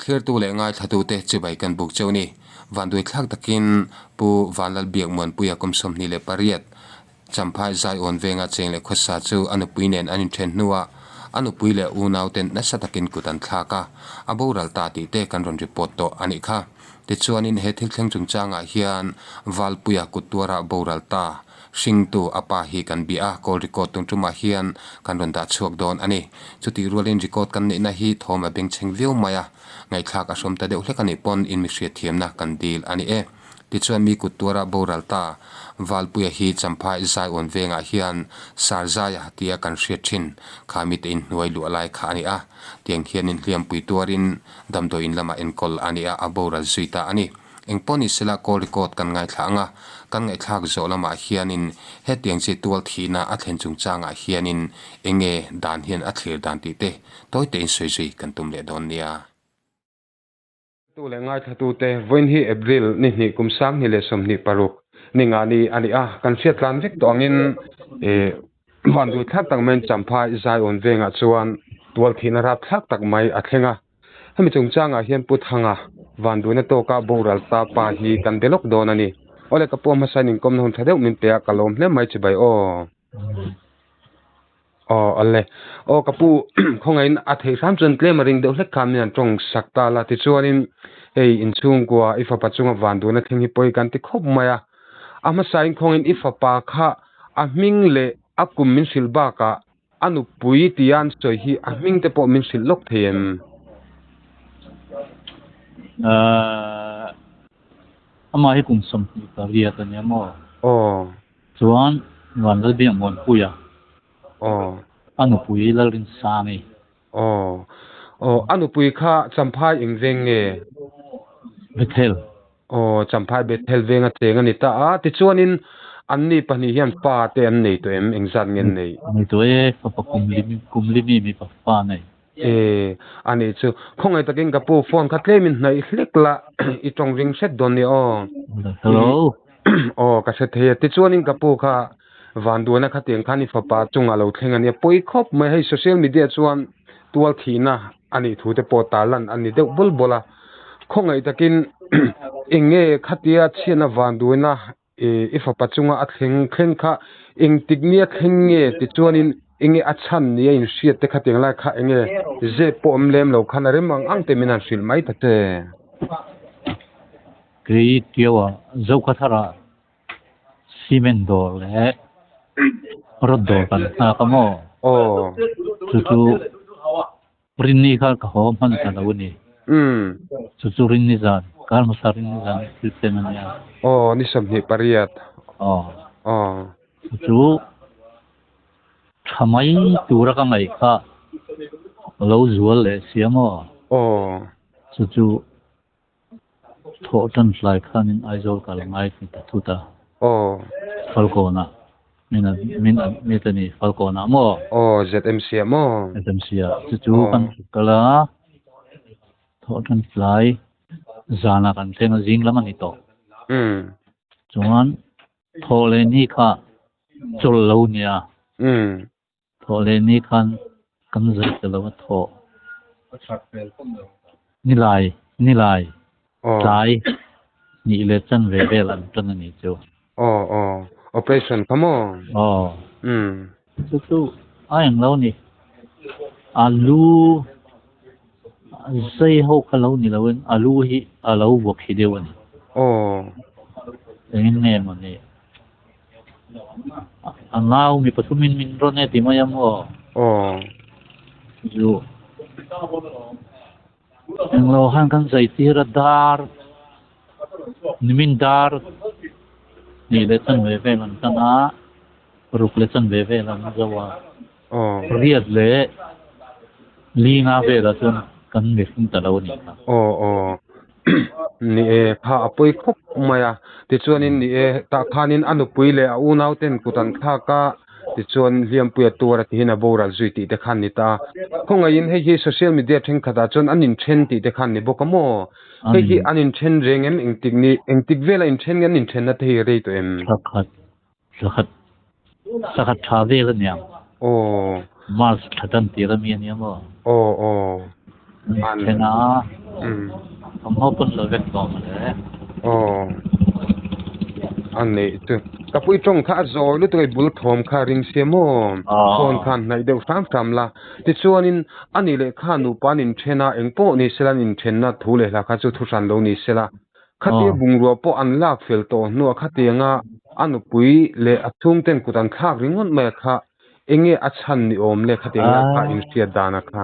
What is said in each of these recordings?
Thlirtu leh ngaithlatute chibai kan buk cheu ni. Vanduai thlak takin Pu Vanlalbiak Muanpuia kum 28 Champhai Zaiawn venga cheng leh khawsa chu a nupui nen an inthen hnuah a nupui leh unauten nasa takin kut an thlak a, a boral ta tih te kan rawn report tawh a nih kha. Tichuanin he thil thleng chungchangah hian Valpuia kut tuara boral ta hringtu a pa hi kan bia a, call record tung tumah hian kan rawn dah chhuak dawn a ni. Chutih rualin record kan neihna hi thawm a bengchheng viau mai a, ngaihthlak a hrawm ta deuh hlek a nih pawn in mihriatthiamna kan dil a ni e. Tichuan mi kut tuara boral ta Valpuia hi Champhai Zaiawn vengah hian Sarzaia tia kan hriat thin kha mite inhnuai luah lai kha a ni a, tiang hianin hliampui tuarin damdawiin lamah enkawl a ni a, a boral zui ta a ni. Engpawh ni sela call record kan ngaithla ang a, kan ngaihthlak zawh lamah hianin hetiang chi tual thihna a thlen chungchangah hianin enge dan hian a thlir dan tih te tawi tein sawi zui kan tum leh dawn nia. Tu leh ngaithlatute vawiin hi April ni hnih kum 2026 ni nga ni a ni a, kan hriat tlan vek tawh angin ih vanduai thlak tak maiin Champhai Zaiawn vengah chuan tual thihna rap thlak tak mai a thleng a, hemi chungchangah hian Pu Thanga vanduaina tawka boral ta pa hi kan be lawk dawn a ni. Awle ka pawh hmasa in inkawmna hun tha deuh min pe a, ka lawm hle mai chibai aw. Aw ale. Aw ka pu khawngaihin a theih hram chuan tlem a ring deuh hlek kha min han tawng sak ta la tichuanin hei inchhungkua i fapa chunga van duhna thleng hi pawi kan ti khawp mai a. A hmasain khawngin i fapa kha a hming leh a kum min hrilh bakah a nupui tia an sawi hi a hming te pawh min hrilh lawk thei em? Ahh amah hi kum 28 a nia maw? Aw. Chuan Vanlalbiak Muanpuia Aw. A nupui Lalrinsangi. Aw. Aw, a nupui kha Champhai eng veng nge? Bethel. Aw, Champhai Bethel venga cheng a ni ta a. Tichuanin anni pahnih hian pa te an nei tawh em? Engzat nge an nei? Nei tawh e, fapa kum li, kum li mi mipa fa nei. E, a nih chu. Khawngaih takin ka pu phone kha tlemin hnaih hlek la, i tawng ring hret dawn nia aw. Hello. Aw, ka hre thei a. Tichuanin ka pu kha vanduaina khatiang khan i fapa chungah lo thleng a nia. Pawi khawp mai hei social media chuan tual thihna a nih thu te pawh tarlan a ni deuh bawl bawl a. Khawngaih takin eng nge khatia chhiatna vanduaina i fapa chunga a thleng thleng kha engtik nia thleng nge tichuanin enge a chhan nia inhriat te khatiang lai kha enge zep pawh awm lem lo khan a rem ang ang te min han hrilh mai ta che. Kei Tiaua Zokhathara cement dawr leh rod dawr kan nghak a maw? Aw. Chu chu Rinni kha ka haw hman ta lo a ni. Chu chu Rinni zan, kar hmasa Rinni zan thil thleng a nia. Aw, ni 28. Aw. Aw. Chu chu tha mai tura ka ngaih kha lo zual leh sia maw? Aw. Chu chu Thawh tan hlai khanin Aizawl kal ngai ti ta thut a. Aw. Falkawnah min an min an mit a ni Falkawnah maw? Aw ZMC ah maw? ZMC ah chu chu kan kal a, thawh tan hlai zanah kan thleng a zing lam a ni tawh. Umm. Chuan thawh leh ni kha chawlh lo nia. Umm. Thawh leh ni khan kan zai ta lo a thawh. Nilai, nilai, tlai nih leh chan ve vel an tan a nih chu. Aw, aw, operation kha maw? Aw. Umm. Chu chu a eng lo ni. Alu zai ho kha lo ni loin alu hi a lo vuak hi deuh a ni. Aw. Engin nge maw ni? A nau mi pathumin min rawn e ti mai a maw? Aw. Zu. Englo han kan zai tir a dar nimin dar nih leh chan ve vel an tan a, ruk leh chan ve vel an zo a. Aw. Riat leh linga velah chuan kan mihring ta lo a nih kha. Aw aw. Ni e, kha a pawi khawp mai a. Tichuanin ni e, tah khanin a nupui leh a unauten kut an thlak a, tichuan hliampui a tuar a tihin a boral zui tih te khan ni ta a. Khawngaihin hei hi social media thenkhatah chuan an inthen tih te khan ni bawk a maw? Hei hi an inthen reng em? Engtik ni, engtik vela inthen nge an inthenna te hi rei tawh em? Thla khat, thla khat, thla khat tha vel a niang. Aw. March thla tan tir a mi a nia maw? Aw aw. An Then a um thawmhnaw pawn la vek tawh mawle. Aw a neih chu ka pui tawng kha a zawi lutuk a i bul thawm kha a ring sia maw phone khan hnaih deuh hram hram la tichuanin a nih leh kha nupa an inthen a eng pawh ni sela an inthenna thu leh hla kha chu thu hran lo ni sela khatia bungrua pawh an lak fel tawh hnuah khatianga a nupui leh a chhungten kut an thlak ringawt mai a kha Enge a chhan ni awm le khatiang lai kha inhriat dan a kha?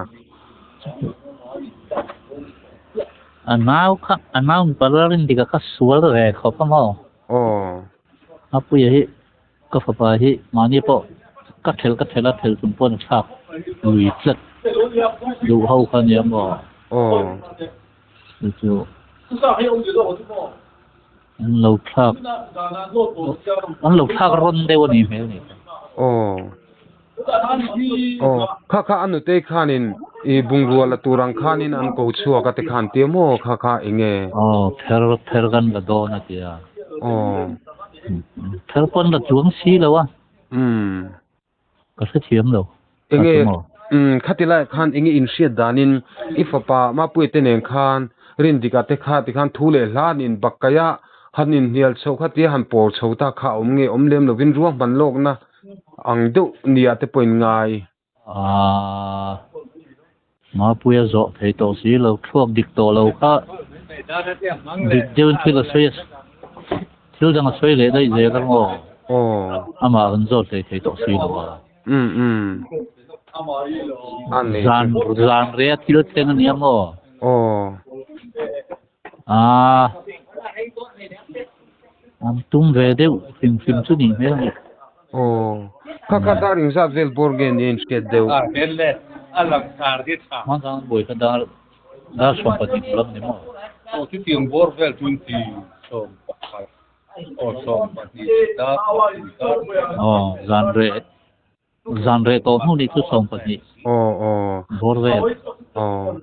A nau kha, a nau mipa ral rin dik a kha sual ve khawp a maw? Aw. Apuia hi ka fapa hi mahni pawh ka thelh ka thelh a thelh chung pawhin a thlak lui tlat duh ho kha nia maw? Aw. Chu chu. An lo thlak an lo thlak rawn deuh a nih hmel ni. Aw aw kha kha a nutei khanin i bungrua la tur ang khanin an ko chhuak a tikhan tia maw kha kha eng nge? Aw pher pher kan la dawn a tia. Aw. Pher pawn la chuang si lo a. Umm. Ka hrethiam lo. Enge umm khati lai khan enge inhriat danin i fapa Mapuia te nen khan Rindika te kha tikhan thu leh hla an inbakkaih a, han inhnial chho kha tia han pawr chho ta kha a awm nge awm lem lovin ruahman lawkna ang deuh nia te pawhin ngai. Aaa Mapuia zawh thei tawh si lo, thluak dik tawh lo kha dik deuhin thil a sawi a, thil dang a sawi leh daih zel ang aw. Aw. Amah kan zawt hlei thei tawh si lo a. Um um. A nei Zan chu. zan rei a thil thleng a nia maw? Aw. Aa. An tum ve deuh hrim hrim chu nih hmel a ni. Aw. Kha kha dar engzat vel bawr nge ni a inhriat deuh? Hman khan buai kha dar dar 12 lam ni maw? Aw zan reh Zan reh tawh hnu nih chu 12. Aw aw. Bawr vel. Aw.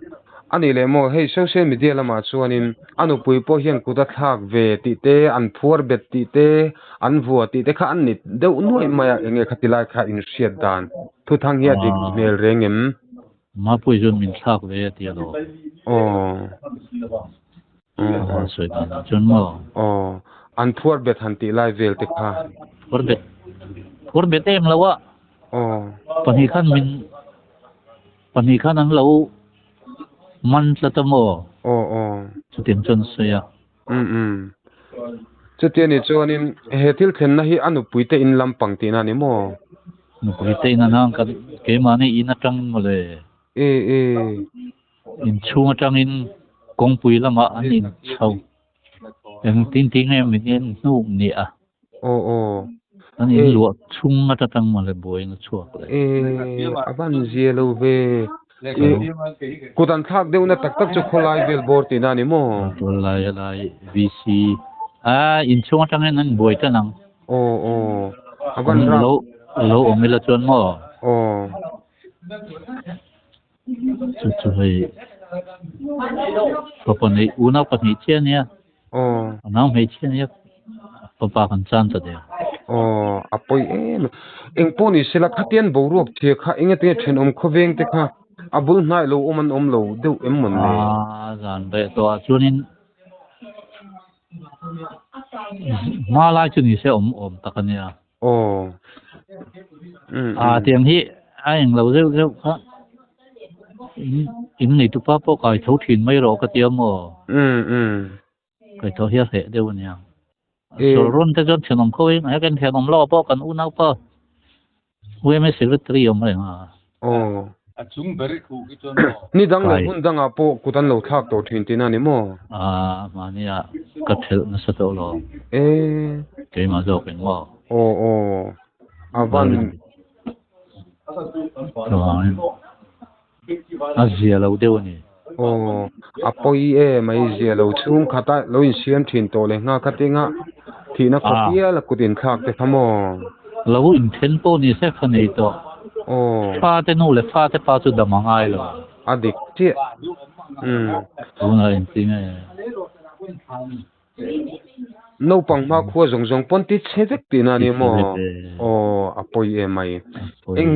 A nih leh maw, hei social media lamah chuanin a nupui pawh hian kut a thlak ve tih te, an phuar bet tih te, an vua tih te kha an ni deuh nuaih mai a, enge khati lai kha inhriat dan thuthang hi a dik hmel reng em? Mapui chuan min thlak ve a ti alawm. Aw. A sawi dan ah chuan maw? Aw, an phuar bet han tih lai vel te kha. Phuar bet, phuar bet em lo a. Aw. Pahnih khan min, pahnih khan an lo man tlat a maw? Aw aw. Chutiang chuan a sawi a. Um um. Chutia ni chuanin he thil thlenna hi a nupui te in lampang tihna a ni maw? Nupui te in an ang kan keimahni in atangin mawle. E e. Inchhung atangin kawngpui lamah an inchho. Engtin tih nge min en hnuk ni a? Aw aw. An inluah chhung atang mawle buaiin a chhuak leh. E, a van zia lo ve. E, kut an thlak deuhna tak tak chu khawlai vel bawr tihna a ni maw? Khawlai alai VC. A, inchhung atangin an buai tan ang. Aw aw. A van rap. Lo lo awm ila chuan maw? Aw. Chu chu hei fapa neih unau pahnih chiah ania aw a nau hmeichhia ania fapa kan chan ta der aw a pawi em eng pawh ni sela khatian boruak thia kha eng enge thenawm khawveng te kha a bul hnai lo awm an awm lo deuh em mawn le a zan reh tawh ah chuanin hma lai chu ni se awm awm tak ania Aw. Um A tiang hi a eng lo zeuh zeuh kha in in neitu pa pawh kai tho thin mai rawh ka tia maw? Um um. Kai tho hi a hreh deuh ania. Sawr rawn te chuan thenawm kho in he kan thenawm lo pawh kan unau pa UMA secretary awm reng a. Aw. A chung ber i khuh khi chuan maw? Ni dang leh hmun dangah pawh kut an lo thlak tawh thin tihna a ni maw? Aa, mahnia ka thelh nasa tawh lo. E. Keimah zawk eng maw? Aw aw, a van. Chuvangin a zia lo deuh a ni. Aw, a pawi e mai zia lo chhung khata lo insiam thin tawh leh nghal kha tinga thihna khaw pial a kut inthlak te kha maw? Lo inthen pawh ni se kha nei tawh. Aw. Fate nu leh fate pa chu dam a ngai lo. A dik chiah. Umm. Tunah engtin nge? Naupang hma khua zawng zawng pawn ti chhe vek tihna a ni maw? Aw, a pawi em mai. Eng.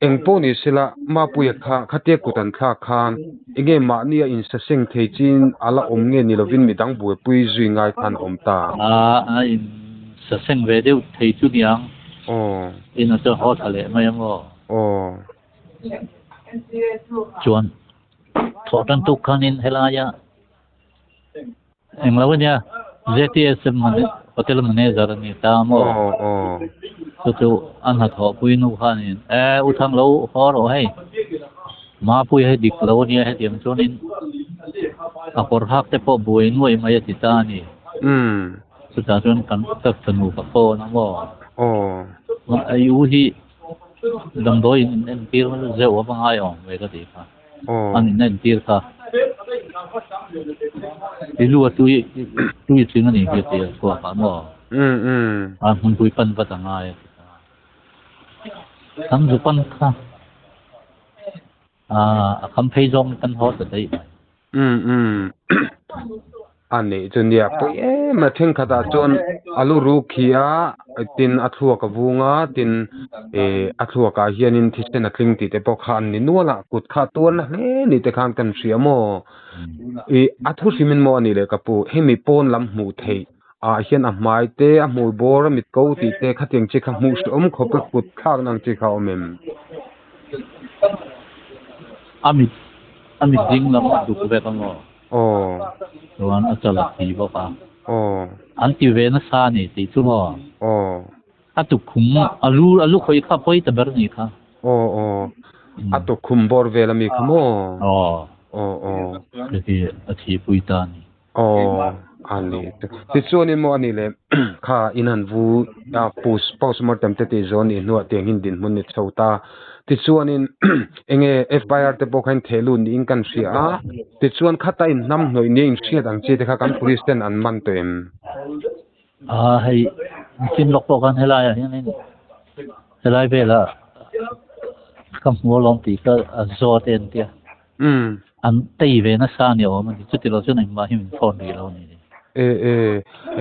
Eng pawh ni sela, Mapuia kha khatia kut an thlak khan enge mahni a insaseng thei chin a la awm nge ni lovin midang buaipui zui ngai khan a awm ta? A insaseng ve deuh thei chu niang. Aw. Inah chuan haw thla leh mai ang aw. Aw. Chuan thawh tan tuk khanin helaia Englo ania ZTSM hotel manager a ni ta maw? Aw aw. Chu chu a hnathawh pui nu khanin e u thang lo haw rawh hei Mapuia hi dik lo ania hetiang chuanin a kawr hak te pawh buai nuai mai a ti ta a ni. Umm. Chutah chuan kan ka fanu ka phone a maw? Aw. I u hi damdawi in entir zeuh a va ngai awm ve ka tih kha. An in entir kha i lu a tui tui tling a nih hi a ti a chhuak ah maw a hmunpui pan vat a ngai a ti ta kan zu pan kha a kham phei zawng in kan haw ta daih mai. Umm umm a nih chu nia pawi em a thenkhat ah chuan a lu ruk khi a tin a thluak a vung a tin ih a thluak ah hianin thisen a tling tih te pawh kha an ni nual a kut kha a tuar na hle ni te khan kan hria maw ih a thu hrim in maw a nih leh ka pu hemi pawn lam hmuh theih ah hian a hmai te a hmui bawr a mit ko tih te khatiang chi kha hmuh hrehawm khawp a kut thlak na ang chi kha a awm em? A mit a mit ding lam a duk vek ang aw. Aw. Chuan a chal a thi bawk a. Aw. An ti ve nasa a ni tih chu maw? Aw. A tukkhum a lu a lu khawih kha pawi ta ber ni kha. Aw aw. A tukkhum bawr vel a mi kha maw? Aw. Aw aw. Heti a thihpui ta a ni. Aw a ni tichuanin maw a nih leh kha in han vu a post postmortem te tih zawh a nih hnuah tiang hian dinhmun ni chho ta tichuanin enge FIR te pawh kha in theh lut niin kan hria a tichuan khata in hnam hnawih nia in hriat ang chi te kha kan police ten an man tawh em? A hei nichin lawk pawh khan helai ah hianin helai velah ka hmu alawm tih kha a zawt e an tia. Umm. An tei ve nasa a ni awm a ni. Chuti lo chuan engmah hi min phone rih lo a ni. E e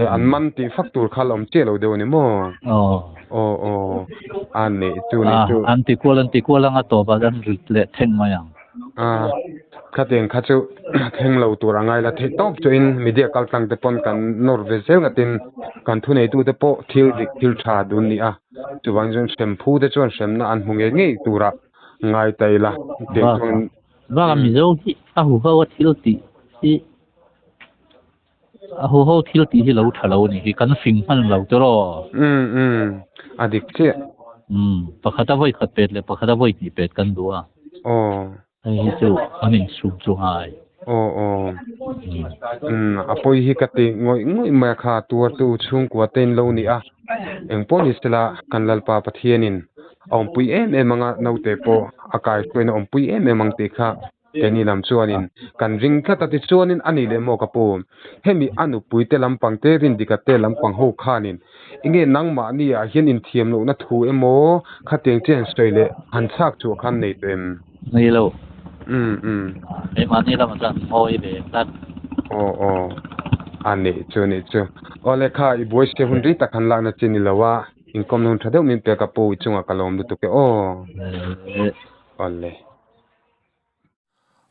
e an man tih fak tur kha la awm chiah lo deuh a ni maw? Aw. Aw aw a nih chu nih chu. An ti kual an ti kual anga tawp ah an rit leh thleng mai ang. A khatiang kha chu thleng lo tur a ngai la theih tawp chu in media kal tlang te pawn kan nawr ve zel ngatin kan thuneitu te pawh thil dik thil tha dun ni a. Chuvang chuan hrem phu te chuan hremna an hmu ngei ngei turah Ngai ta ila tiang chuan Bak a Mizo hi a huho a thil tih hi a huho thil tih hi lo tha lo a nih hi kan fing hman lo tawh Umm umm a dik chiah. Umm pakhat a vawi khat pet leh pakhat a vawi hnih pet kan duh a. Aw. Hei hi chu an insum chu ngai. Aw aw. Umm a pawi hi ka ti ngawih ngawih mai a kha tuartu chhungkua te in lo ni a. Engpawh ni sela kan Lalpa Pathianin a awmpui em em anga naute pawh a kaihruain a awmpui em em ang tih kha keini lam chuanin kan ring tlat a tichuanin a ni leh maw ka pu hemi a nupui te lampang te Rindika te lampang ho khanin enge nangmahni ah hian inthiam lohna thu emaw khatiang che han sawi leh han chhak chhuah khan nei tawh em? Nei lo. Umm umm. Keimahni lamah chuan ngawi ve tlat. Aw aw. A nih chu nih chu. Aw lehkha i buai se hun ri tak han lakna chi ni lo a. Inkawmna hun tha deuh min pek a pu i chungah ka lawm lutuk e aw. Awle.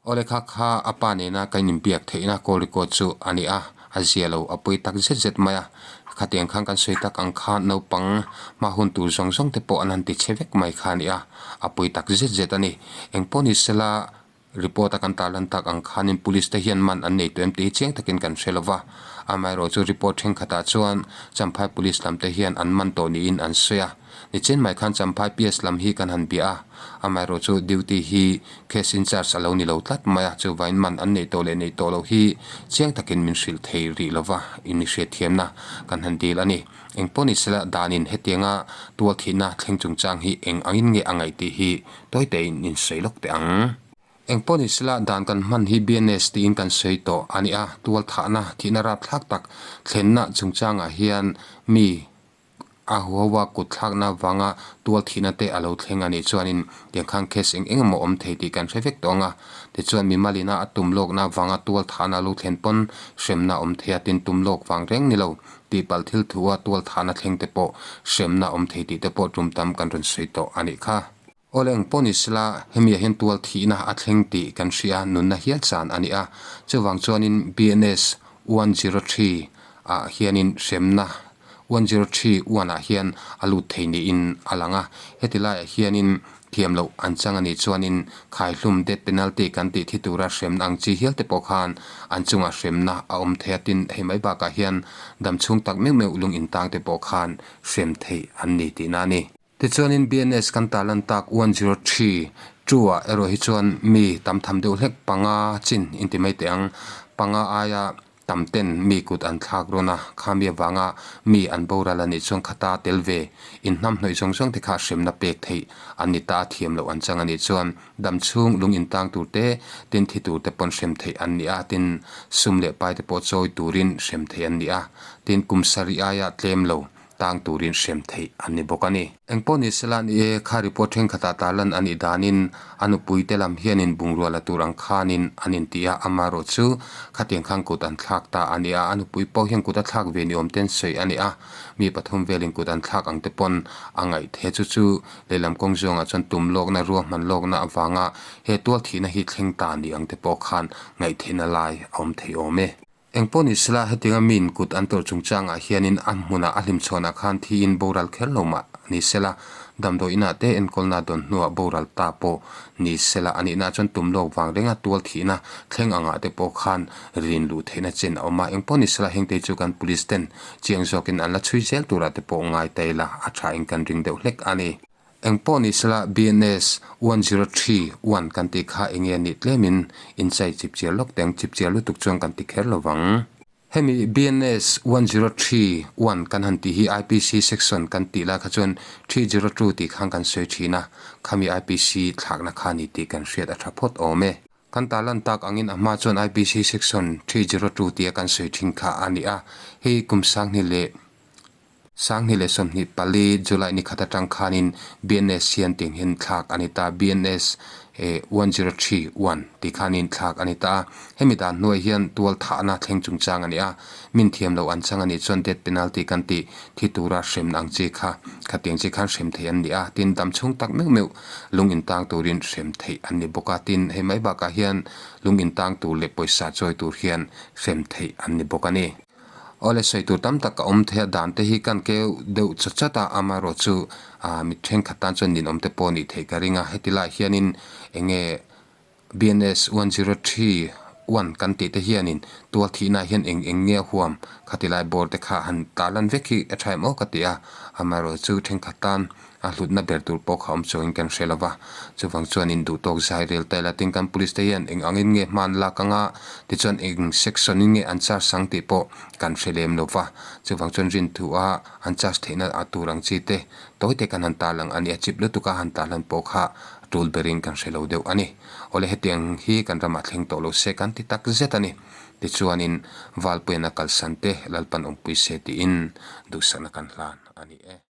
Awle kha kha a pa nena ka inbiak theihna call record chu a ni a, a zia lo a pawi tak zet zet mai a. Khatiang khan kan sawi tak ang khan naupang hma hun tur zawng zawng te pawh an han ti chhe vek mai kha a ni a, a pawi tak zet zet a ni. Engpawh ni sela Report a kan tarlan tak ang khanin police te hian man an nei tawh em tih hi chiang takin kan hre lova. Amaherawhchu chu report thenkhatah chuan Champhai Police lam te hian an man tawh niin an sawi a. Nichin mai khan Champhai PS lam hi kan han bia a. Amaherawhchu duty hi case in charge a lo ni lo tlat mai a, chuvain man an neih tawh leh neih tawh loh hi chiang takin min hrilh thei rih lova inhriatthiamna kan han dil a ni. Engpawh ni sela danin hetianga tualthihna thleng chungchang hi eng angin nge a ngaih tih hi Tawi tein in sawi lawk teh ang. Engpawh ni sela dan kan hman hi BNS tiin kan sawi tawh a ni a, tual thahna, thihna rapthlak tak thlenna chungchangah hian mi a huaua kut thlakna vanga tual thihna te a lo thleng a nih chuanin tiang khan case eng eng emaw awm thei tih kan hre vek tawh ang a. Tichuan mi malina a tum lawkna vanga tual thahna lo thlen pawn hremna awm thei a, tin tum lawk vang reng ni lo tihpalh thil thu a tual thahna thleng te pawh hremna awm thei tih te pawh tum tam kan rawn sawi tawh a nih kha. Awle eng pawh ni sela, hemi ah hian tual thihna a thleng tih kan hria, nunna hial chan a ni a. Chuvang chuanin BNS 103 ah hianin hremna 103 one ah hian a lut thei niin a lang a. Heti laiah hianin thiam loh an chang a nih chuanin khaihlum death penalty kan tih thi tura hremna ang chi hial te pawh khan an chungah hremna a awm thei a. Tin, hei mai bakah hian damchhung tak meuh meuh lung intang te pawh khan hrem theih an ni tihna a ni. Tichuanin BNS kan tarlan tak 103 two ah erawh hi chuan mi tam tham deuh hlek panga chin inti mai teh ang. Panga aia tam ten mi kut an thlak rawn a, kha mi avanga mi an boral a nih chuan khata tel ve inhnam hnawih zawng zawng te kha hremna pek theih an ni ta a, thiam loh an chang a nih chuan dam chhung lung intang tur te, tin thi tur te pawn hrem theih an ni a, tin sum leh pai te pawh chawi turin hrem theih an ni a, tin kum sarih aia tlem lo tang turin hrem theih an ni bawk a ni. Engpawh ni sela ni e, kha report thenkhatah tarlan a nih danin a nupui te lam hianin bungrua la tur ang khanin an inti a, amaherawh chu khatiang khan kut an thlak ta a ni a, a nupui pawh hian kut a thlak ve ni awm ten sawi a ni a, mi pathum velin kut an thlak ang te pawn a ngaih the chu chu lehlam kawng zawngah chuan tum lawkna ruahman lawkna avanga he tual thihna hi thleng ta ni ang te pawh khan ngaihtheihna lai a awm thei awm e. Engpawh ni sela, hetianga miin kut an tawrh chungchangah hianin a hmunah a hlimchhawnah khan thiin boral kher lo mah ni sela, damdawi inah te enkawlna dawn hnuah boral ta pawh ni sela a nihna chuan tum lawk vang renga tual thihna thleng angah te pawh khan rin luh theihna chen a awm a. Engpawh ni sela, hengte chu kan police ten chiang zawkin an la chhui zel turah te pawh ngai ta ila a thain kan ring deuh hlek a ni. Engpawh ni sela BNS 1031 kan tih kha enge a nih tlemin inchai chipchiar lawk teng chipchiar lutuk chuan kan ti kher lo vang. Hemi BNS 1031 kan han tih hi IPC section kan tih lai kha chuan 302 tih khan kan sawi thin a, khami IPC thlakna kha ni tih kan hriat a tha phawt awm e. Kan tarlan tak angin a hma chuan IPC section 302 tia kan sawi thin kha a ni a, hei kum sanghnih leh 2024 July ni khat atang khanin BNS hian tiang hian thlak a ni ta, BNS 1031 tih khanin thlak a ni ta a. Hemi dan hnuai hian tual thahna thleng chungchang a ni a, min thiam loh an chang a nih chuan death penalty kan tih thi tura hremna ang chi kha khatiang chi khan hrem theih an ni a, tin dam chhung tak meuh meuh lung intang turin hrem theih an ni bawk a, tin hei mai bakah hian lung intang tur leh pawisa chawi tur hian hrem theih an ni bawk a ni. Awle sawi tur tam tak a awm thei a, dan te hi kan keu deuh chat chat a, amaherawh chu ah mit thenkhat tan chuan ninawm te pawh nih theih ka ring a, heti lai hianin eng nge BNS 1031 kan tih te hianin tual thihna hian eng eng nge a huam khati lai bawr te kha han tarlan vek hi a tha em aw ka ti a, amaherawh chu thenkhat tan A hlutna ber tur pawh kha awm chuangin kan hre lova, chuvang chuanin duhtawk zai rel ta ila tin kan police te hian eng angin nge hma an lak anga tichuan eng section in nge an charge ang tih pawh kan hre lem lova, chuvang chuan rinthu a an charge theihna a tur ang chi te tawi te kan han tarlang a ni a, chip lutuk a han tarlan pawh kha tul berin kan hre lo deuh a ni. Awle hetiang hi kan ramah thleng tawh lo se kan ti tak zet a ni. Tichuanin Valpuian a kalsan te Lalpan awmpui se tiin duhsakna kan hlan a ni e.